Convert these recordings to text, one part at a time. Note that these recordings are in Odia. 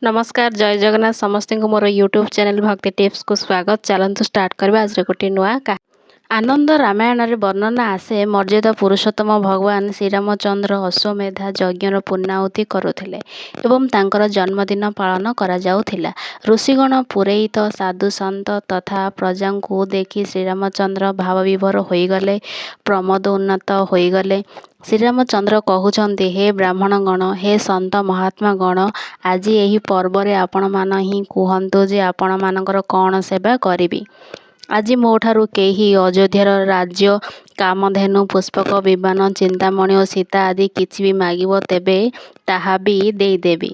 ନମସ୍କାର, ଜୟ ଜଗନ୍ନାଥ ସମସ୍ତଙ୍କୁ। ମୋର ୟୁଟ୍ୟୁବ୍ ଚ୍ୟାନେଲ୍ ଭକ୍ତି ଟିପ୍ସକୁ ସ୍ୱାଗତ। ଚାଲନ୍ତୁ ଷ୍ଟାର୍ଟ କରିବା ଆଜିର ଗୋଟିଏ ନୂଆ କାହାଣୀ। ଆନନ୍ଦ ରାମାୟଣରେ ବର୍ଣ୍ଣନା ଆସେ, ମର୍ଯ୍ୟାଦା ପୁରୁଷୋତ୍ତମ ଭଗବାନ ଶ୍ରୀରାମଚନ୍ଦ୍ର ଅଶ୍ୱମେଧା ଯଜ୍ଞର ପୂର୍ଣ୍ଣାହୁତି କରୁଥିଲେ ଏବଂ ତାଙ୍କର ଜନ୍ମଦିନ ପାଳନ କରାଯାଉଥିଲା। ଋଷିଗଣ, ପୁରୋହିତ, ସାଧୁସନ୍ଥ ତଥା ପ୍ରଜାଙ୍କୁ ଦେଖି ଶ୍ରୀରାମଚନ୍ଦ୍ର ଭାବବିଭୋର ହୋଇଗଲେ, ପ୍ରମୋଦ ଉନ୍ମତ୍ତ ହୋଇଗଲେ। ଶ୍ରୀରାମଚନ୍ଦ୍ର କହୁଛନ୍ତି, ହେ ବ୍ରାହ୍ମଣଗଣ, ହେ ସନ୍ଥ ମହାତ୍ମାଗଣ, ଆଜି ଏହି ପର୍ବରେ ଆପଣମାନେ ହିଁ କୁହନ୍ତୁ ଯେ ଆପଣମାନଙ୍କର କ'ଣ ସେବା କରିବି। ଆଜି ମୋଠାରୁ କେହି ଅଯୋଧ୍ୟାର ରାଜ୍ୟ, କାମଧେନୁ, ପୁଷ୍ପକ ବିମାନ, ଚିନ୍ତାମଣି ଓ ସୀତା ଆଦି କିଛି ବି ମାଗିବ, ତେବେ ତାହା ବି ଦେଇଦେବି।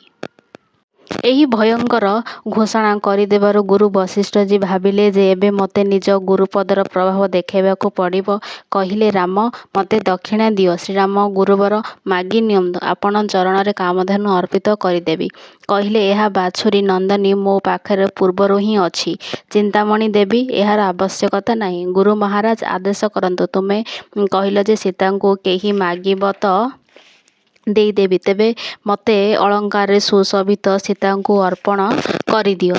ଏହି ଭୟଙ୍କର ଘୋଷଣା କରିଦେବାରୁ ଗୁରୁ ବଶିଷ୍ଠଜୀ ଭାବିଲେ ଯେ ଏବେ ମୋତେ ନିଜ ଗୁରୁପଦର ପ୍ରଭାବ ଦେଖାଇବାକୁ ପଡ଼ିବ। କହିଲେ, ରାମ, ମୋତେ ଦକ୍ଷିଣା ଦିଅ। ଶ୍ରୀରାମ ଗୁରୁବର, ମାଗି ନିଅନ୍ତୁ। ଆପଣ ଚରଣରେ କାମଧେନୁ ଅର୍ପିତ କରିଦେବି। କହିଲେ, ଏହା ବାଛୁରୀ ନନ୍ଦିନୀ ମୋ ପାଖରେ ପୂର୍ବରୁ ହିଁ ଅଛି। ଚିନ୍ତାମଣି ଦେବି, ଏହାର ଆବଶ୍ୟକତା ନାହିଁ। ଗୁରୁ ମହାରାଜ ଆଦେଶ କରନ୍ତୁ, ତୁମେ କହିଲ ଯେ ସୀତାଙ୍କୁ କେହି ମାଗିବ ତ ଦେଇଦେବି, ତେବେ ମୋତେ ଅଳଙ୍କାରରେ ସୁଶୋଭିତ ସୀତାଙ୍କୁ ଅର୍ପଣ କରିଦିଅ।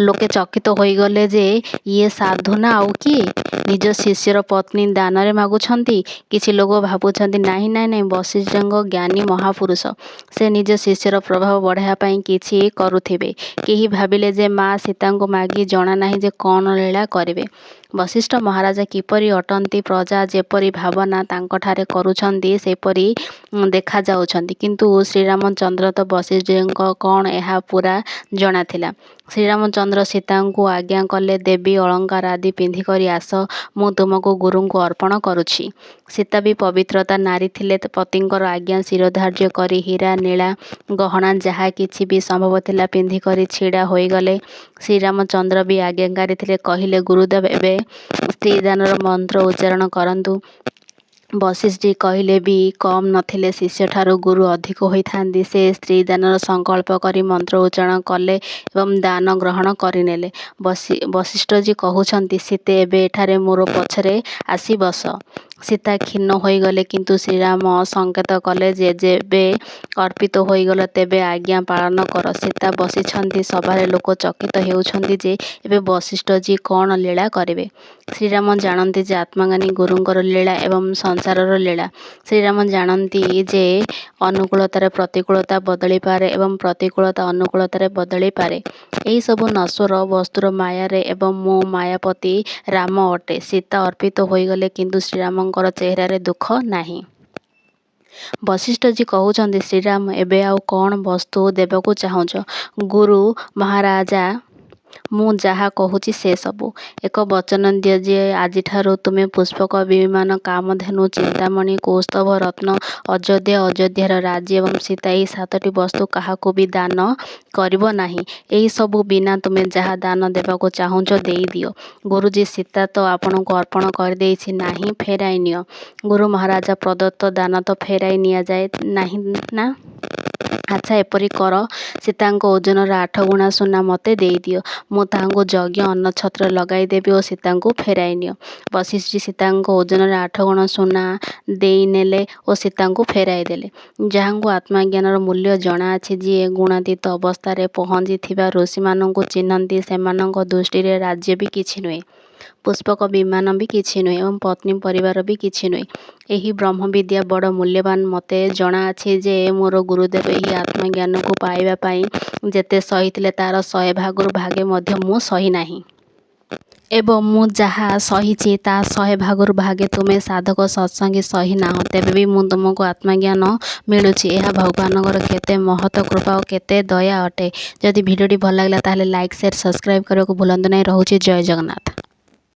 ଲୋକେ ଚକିତ ହୋଇଗଲେ ଯେ ଇଏ ସାଧୁ ନା ଆଉ କିଏ? ନିଜ ଶିଷ୍ୟର ପତ୍ନୀ ଦାନରେ ମାଗୁଛନ୍ତି। କିଛି ଲୋକ ଭାବୁଛନ୍ତି, ନାହିଁ ନାହିଁ ନାହିଁ, ବଶିଷ୍ଠଙ୍କ ଜ୍ଞାନୀ ମହାପୁରୁଷ। ସେ ନିଜ ଶିଷ୍ୟର ପ୍ରଭାବ ବଢ଼ାଇବା ପାଇଁ କିଛି କରୁଥିବେ। କେହି ଭାବିଲେ ଯେ ମା ସୀତାଙ୍କୁ ମାଗି ଜଣା ନାହିଁ ଯେ କ'ଣ ଲୀଳା କରିବେ। ବଶିଷ୍ଠ ମହାରାଜା କିପରି ଅଟନ୍ତି, ପ୍ରଜା ଯେପରି ଭାବନା ତାଙ୍କଠାରେ କରୁଛନ୍ତି, ସେପରି ଦେଖାଯାଉଛନ୍ତି। କିନ୍ତୁ ଶ୍ରୀରାମଚନ୍ଦ୍ର ତ ବଶିଷ୍ଠଙ୍କ କ'ଣ, ଏହା ପୂରା ଜଣାଥିଲା। ଶ୍ରୀରାମଚନ୍ଦ୍ର ସୀତାଙ୍କୁ ଆଜ୍ଞା କଲେ, ଦେବୀ, ଅଳଙ୍କାର ଆଦି ପିନ୍ଧିକରି ଆସ, ମୁଁ ତୁମକୁ ଗୁରୁଙ୍କୁ ଅର୍ପଣ କରୁଛି। ସୀତା ବି ପବିତ୍ରତା ନାରୀ ଥିଲେ। ପତିଙ୍କର ଆଜ୍ଞା ଶିରୋଧାର୍ଯ୍ୟ କରି ହୀରା, ନୀଳା ଗହଣା ଯାହା କିଛି ବି ସମ୍ଭବ ଥିଲା ପିନ୍ଧିକରି ଛିଡ଼ା ହୋଇଗଲେ। ଶ୍ରୀରାମଚନ୍ଦ୍ର ବି ଆଜ୍ଞାକାରୀ ଥିଲେ। କହିଲେ, ଗୁରୁଦେବ, ଏବେ ସ୍ତ୍ରୀଦାନର ମନ୍ତ୍ର ଉଚ୍ଚାରଣ କରନ୍ତୁ। ବଶିଷ୍ଠଜୀ କହିଲେ ବି କମ୍ ନଥିଲେ। ଶିଷ୍ୟଠାରୁ ଗୁରୁ ଅଧିକ ହୋଇଥାନ୍ତି। ସେ ସ୍ତ୍ରୀଦାନର ସଂକଳ୍ପ କରି ମନ୍ତ୍ର ଉଚ୍ଚାରଣ କଲେ ଏବଂ ଦାନ ଗ୍ରହଣ କରିନେଲେ। ବଶିଷ୍ଠଜୀ କହୁଛନ୍ତି, ସୀତେ, ଏବେ ଏଠାରେ ମୋର ପଛରେ ଆସି ବସ। ସୀତା କ୍ଷୁଣ୍ଣ ହୋଇଗଲେ, କିନ୍ତୁ ଶ୍ରୀରାମ ସଂକେତ କଲେ ଯେ ଯେବେ ଅର୍ପିତ ହୋଇଗଲ, ତେବେ ଆଜ୍ଞା ପାଳନ କର। ସୀତା ବସିଛନ୍ତି। ସଭାରେ ଲୋକ ଚକିତ ହେଉଛନ୍ତି ଯେ ଏବେ ବଶିଷ୍ଠଜୀ କ'ଣ ଲୀଳା କରିବେ। ଶ୍ରୀରାମ ଜାଣନ୍ତି ଯେ ଆତ୍ମଜ୍ଞାନୀ ଗୁରୁଙ୍କର ଲୀଳା ଏବଂ ସଂସାରର ଲୀଳା। ଶ୍ରୀରାମ ଜାଣନ୍ତି ଯେ ଅନୁକୂଳତାରେ ପ୍ରତିକୂଳତା ବଦଳିପାରେ ଏବଂ ପ୍ରତିକୂଳତା ଅନୁକୂଳତାରେ ବଦଳିପାରେ। ଏହିସବୁ ନଶ୍ୱର ବସ୍ତୁର ମାୟାରେ ଏବଂ ମୁଁ ମାୟାପତି ରାମ ଅଟେ। ସୀତା ଅର୍ପିତ ହୋଇଗଲେ, କିନ୍ତୁ ଶ୍ରୀରାମଙ୍କର ଚେହେରାରେ ଦୁଃଖ ନାହିଁ। ବଶିଷ୍ଠଜୀ କହୁଛନ୍ତି, ଶ୍ରୀରାମ, ଏବେ ଆଉ କ'ଣ ବସ୍ତୁ ଦେବାକୁ ଚାହୁଁଛ? ଗୁରୁ ମହାରାଜା, ମୁଁ ଯାହା କହୁଛି ସେସବୁ। ଏକ ବଚନ ଦିଅ ଯେ ଆଜିଠାରୁ ତୁମେ ପୁଷ୍ପକ ବିମାନ, କାମଧେନୁ, ଚିନ୍ତାମଣି, କୌସ୍ତୁଭ ରତ୍ନ, ଅଯୋଧ୍ୟା, ଅଯୋଧ୍ୟାର ରାଜ୍ୟ ଏବଂ ସୀତା, ଏହି ସାତଟି ବସ୍ତୁ କାହାକୁ ବି ଦାନ କରିବ ନାହିଁ। ଏହିସବୁ ବିନା ତୁମେ ଯାହା ଦାନ ଦେବାକୁ ଚାହୁଁଛ ଦେଇଦିଅ। ଗୁରୁଜୀ, ସୀତା ତ ଆପଣଙ୍କୁ ଅର୍ପଣ କରିଦେଇଛି, ନାହିଁ, ଫେରାଇ ନିଅ। ଗୁରୁ ମହାରାଜା, ପ୍ରଦତ୍ତ ଦାନ ତ ଫେରାଇ ନିଆଯାଏ ନାହିଁ ନା? ଆଚ୍ଛା, ଏପରି କର, ସୀତାଙ୍କ ଓଜନର 8 ଗୁଣା ସୁନା ମୋତେ ଦେଇଦିଅ। ମୁଁ ତାହାକୁ ଯଜ୍ଞ ଅନ୍ନଛତ୍ରରେ ଲଗାଇଦେବି ଓ ସୀତାଙ୍କୁ ଫେରାଇ ନିଅ। ବଶିଷ୍ଠଜୀ ସୀତାଙ୍କ ଓଜନର 8 ଗୁଣ ସୁନା ଦେଇନେଲେ ଓ ସୀତାଙ୍କୁ ଫେରାଇଦେଲେ। ଯାହାଙ୍କୁ ଆତ୍ମଜ୍ଞାନର ମୂଲ୍ୟ ଜଣାଅଛି, ଯିଏ ଗୁଣାତୀତ ଅବସ୍ଥାରେ ପହଞ୍ଚିଥିବା ଋଷିମାନଙ୍କୁ ଚିହ୍ନନ୍ତି, ସେମାନଙ୍କ ଦୃଷ୍ଟିରେ ରାଜ୍ୟ ବି କିଛି ନୁହେଁ, ପୁଷ୍ପକ ବିମାନ ବି କିଛି ନୁହେଁ ଏବଂ ପତ୍ନୀ ପରିବାର ବି କିଛି ନୁହେଁ। ଏହି ବ୍ରହ୍ମବିଦ୍ୟା ବଡ଼ ମୂଲ୍ୟବାନ। ମୋତେ ଜଣାଅଛି ଯେ ମୋର ଗୁରୁଦେବ ଏହି ଆତ୍ମଜ୍ଞାନକୁ ପାଇବା ପାଇଁ ଯେତେ ସହିଥିଲେ, ତା'ର 100 ଭାଗରୁ ଭାଗେ ମଧ୍ୟ ମୁଁ ସହିନାହିଁ। ଏବଂ ମୁଁ ଯାହା ସହିଛି, ତା' 100 ଭାଗରୁ ଭାଗେ ତୁମେ ସାଧକ ସତ୍ସଙ୍ଗୀ ସହିନାହଁ। ତେବେ ବି ମୁଁ ତୁମକୁ ଆତ୍ମଜ୍ଞାନ ମିଳୁଛି। ଏହା ଭଗବାନଙ୍କର କେତେ ମହତ୍ କୃପା ଓ କେତେ ଦୟା ଅଟେ। ଯଦି ଭିଡ଼ିଓଟି ଭଲ ଲାଗିଲା, ତାହେଲେ ଲାଇକ୍, ସେୟାର, ସବସ୍କ୍ରାଇବ୍ କରିବାକୁ ଭୁଲନ୍ତୁ ନାହିଁ। ରହୁଛି, ଜୟ ଜଗନ୍ନାଥ।